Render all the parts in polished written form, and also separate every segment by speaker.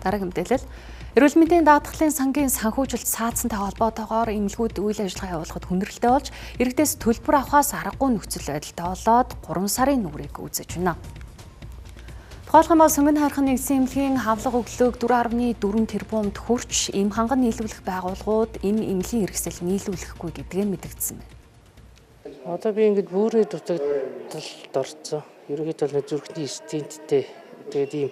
Speaker 1: Дараагийн мэдээлэл. Эрүүл мэндийн даатгалын сангийн санхүүжилт саадсантай холбоотойгоор эмнэлгүүд үйл ажиллагаа явуулахад хүндрэлтэй болж, иргэдээс төлбөр авахаас аргагүй нөхцөл байдалтай болоод 3 сарын нүрийг үзэж байна. Тухайлх юм бол Сонгон хайрхан нэгдсэн эмнэлгийн хавлага өглөөг 4.4 тэрбумд хүрч, эм ханган нийлүүлэх байгууллагууд эм эмнэлгийн хэрэгсэл нийлүүлэхгүй гэдгээ мэдэгдсэн байна.
Speaker 2: Одоо би ингэж бүрээ дутагдалд орцсон. Ерөнхийдөө бол зүрхний стенттэй тэгээд ийм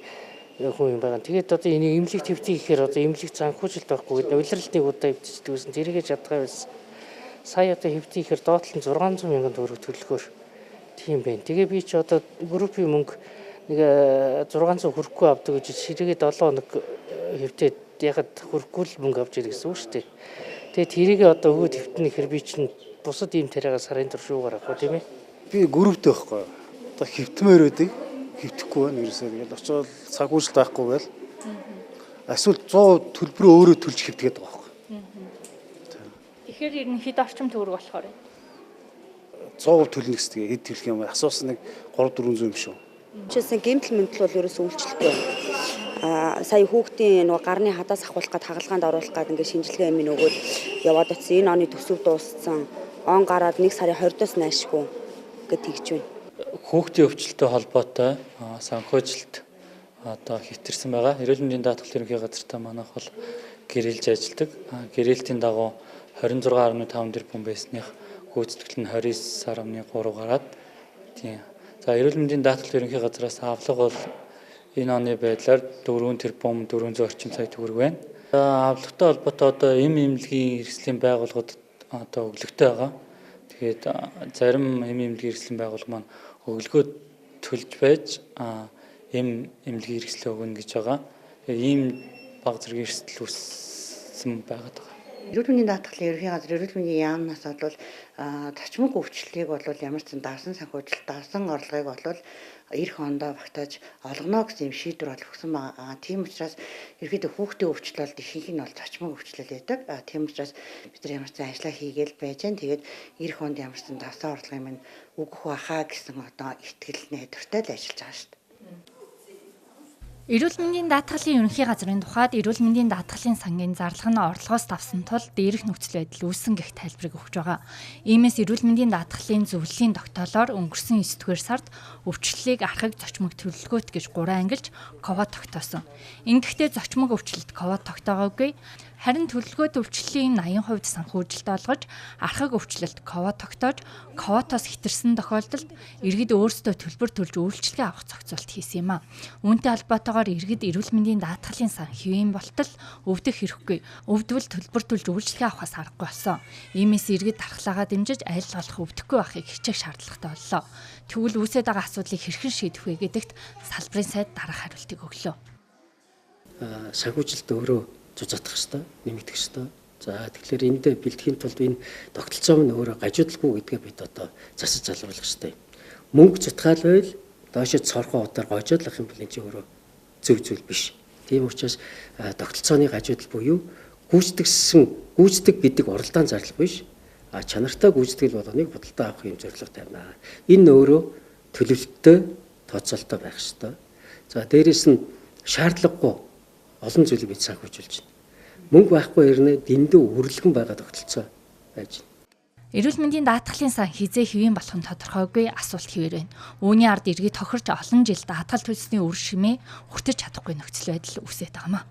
Speaker 2: хүн юм байгаа. Тэгээд одоо энийг эмнэлэг твтий гэхээр одоо эмнэлэг санхүүжилт байхгүй гэдэг улирлын удаа эвдчихдэг байсан. Тэрийгэ чадгаа байсан. Сая одоо хэвтий гэхээр доотлон 600 мянган төгрөг төлөхөөр тийм байна. Тэгээ би чи одоо группийн мөнгө нэг 600 хүрэхгүй авдаг гэж ширээгээ 7 хоног хэвтээд яхад хүрэхгүй л мөнгө авч ирэх гэсэн үг шүү дээ. Тэгээ тэрийгэ одоо өгөөд хэвтэнэ гэхээр би чинь бусад ийм тариагаа сарын турш юугаар авах вэ, тийм ээ?
Speaker 3: Би групптэй байхгүй. Одоо хэвтмээр байдаг. Хэвтэхгүй байна ерөөсөө. Тэгэл очиод санхүүжилт байхгүй байл. Эсвэл 100% төлбөрөө өөрөө төлж хэвтгээд байгаа байхгүй.
Speaker 4: Тэгэхээр ер нь хэд орчим төгрөг болохоор вэ?
Speaker 3: 100% төлнө гэсэн хэд төлөх юм бэ? Асуусан нэг 3 400 юм шүү.
Speaker 5: Жишээлбэл гэмтэл мэнтэл бол ерөөсөө үйлчлэхгүй. Сая хүүхдийн нөгөө гарны хадаас ахуулах гад хагалгаанд оруулах гад ингээд шинжилгээ юм нөгөөд яваад очсон. Энэ оны төсөв дууссан. Он гараад 1 сарын 20-оос наашгүй гэд тэгж байна.
Speaker 6: Хүүхдийн өвчлөлтөй холбоотой санхүүжилт одоо хэтэрсэн байгаа. Эрүүл мэндийн даатгал ерөнхий газартаа манайх бол гэрээлж ажилладаг. Гэрээлтийн дагуу 26.5 тэрбум байсных гүйцэтгэл нь 29.3 гараад тийм. За эрүүл мэндийн даатгал ерөнхий газраас авлага бол энэ оны байдлаар 4 тэрбум 400 орчим сая төгрөг байна. Авлагатай холбоотой одоо эм эмнэлгийн хэрэгслийн байгууллагууд одоо өглөгтэй байгаа. Тэгээд зарим эм эмнэлгийн хэрэгслийн байгууллага маань өглөгөө төлж байж эм эмнэлгийн хэрэгслээ өгнө гэж байгаа. Тэгээд ийм баг зэргийн эрсдэл үүссэн байгаад байгаа.
Speaker 7: Эрүүл мэндийн даатгалын ерөнхий газар эрүүл мэндийн яамнаас бол зочмог өвчлөлийг бол ямар ч зэн давсан санхүүжилт, давсан орлогыг бол эх ондоо багтааж олгоно гэсэн юм шийдвэр бол өгсөн байгаа. Тийм учраас ерөнхийдөө хүүхдийн өвчлөл бол ихэнх нь бол зочмог өвчлөл байдаг. Тийм учраас бид нар ямар ч зэн ажиллаа хийгээл байж гэн. Тэгээд эх онд ямар ч зэн давсан орлогын минь өгөх байхаа гэсэн одоо итгэл найдвартай л ажиллаж байгаа шүү дээ.
Speaker 4: Эрүүл мэндийн даатгалын ерөнхий газрын тухайд эрүүл мэндийн даатгалын сангийн зарлах нь орлогоос давсан тул дээрх нөхцөл байдал үүссэн гэх тайлбарыг өгч байгаа. Иймээс эрүүл мэндийн даатгалын зөвлөлийн тогтоолоор өнгөрсөн 9-р сард өвчлөлийг архаг зочмог төлөлгөөт гэж 3 ангилж ковид тогтоосон. Ингэхдээ зочмог өвчлөлт ковид тогтоогоогүй. Харин төлөлгөөт өвчлөлийн 80% санхүүжилт олгож архаг өвчлөлт ковид тогтоож ковидоос хэтэрсэн тохиолдолд иргэд өөрсдөө төлбөр төлж үйлчилгээ авах зохицуулт хийсэн юм а. Үүнтэй холбоотойгоор иргэд эрүүл мэндийн даатгалын сан хэвийн болтол өвдөх хэрэггүй. Өвдвөл төлбөр төлж үйлчилгээ авахаас аргагүй болсон. Иймээс иргэд дархлаагаа дэмжиж аль болох өвдөхгүй байхыг хичээх шаардлагатай боллоо. Тэгвэл үүсээд байгаа асуудлыг хэрхэн шийдэх вэ гэдэгт салбарын сайд дараах хариултыг өглөө.
Speaker 8: Санхүүжилт өөрөө зузаатах ёстой, нэмэгдэх ёстой. За тэгэхээр энд бэлтгэхийн тулд энэ тогтолцоо нь өөрөө гажуудалгүй гэдгээ бид одоо засаж залруулах ёстой. Мөнгө зутгаал байвал доошо цорхоо удаар гожоодлох юм бол энэ чинь өөрөө зөв зүйл биш. Тийм учраас тогтолцооны гажуудал буюу гүйцэтгэг гэдэг уралдаан зарлах биш. А чанартай гүйцэтгэл болгоныг худалдаа авах юм зорилго тавина. Энэ өөрөө төлөвлөлттэй, тооцоололтой байх ёстой. За дээрэс нь шаардлагагүй олон зүйлийг бид санхүүжүүлж байна. Мөнгө байхгүй хэрнээ дэндүү үрлэгэн байгаа тогтолцоо байж байна.
Speaker 4: Эрүүл мэндийн даатгалын сан хизээ хэвийн болох нь тодорхойгүй асуулт хэвээр байна. Үүний ард иргэд тохирч олон жил даатгал төлсний үр шимээ хүртэж чадахгүй нөхцөл байдал үүсээд байгаа юм а.